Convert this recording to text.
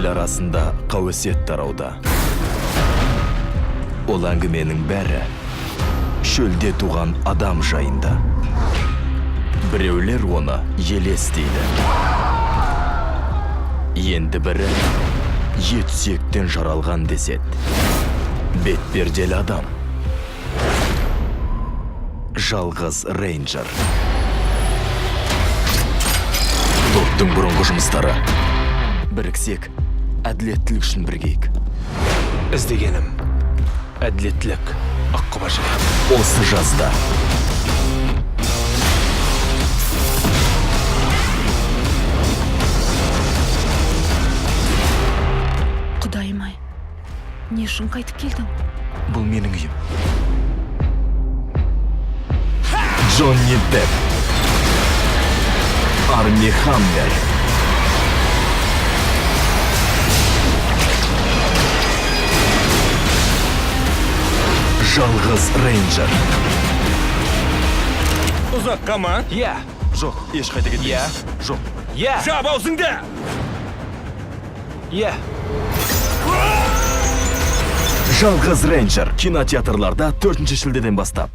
Ел арасында қауесет тарауда. Ол әңгіменің бәрі шөлде туған адам жайында. Біреулер оны елес дейді. Енді бірі ет сүйектен жаралған деседі. Бетперделі адам. Жалғыз рейнджер. Топтың бұрынғы жұмыстары. Біріксек, әділеттілік үшін бірігейік. Іздегенім әділеттілік, аққұба жігіт. Осы жазда. Құдайым ай, не үшін қайтып келдің? Бұл менің үйім. Джонни Депп. Арми Хаммер. Жалғыз рейнджер. Ұзаққа ма? Иә. Жоқ, ешқайда кетпейсіз. Иә. Жоқ. Иә. Жап аузыңды! Иә. Жалғыз рейнджер кинотеатрларда 4 шілдеден бастап.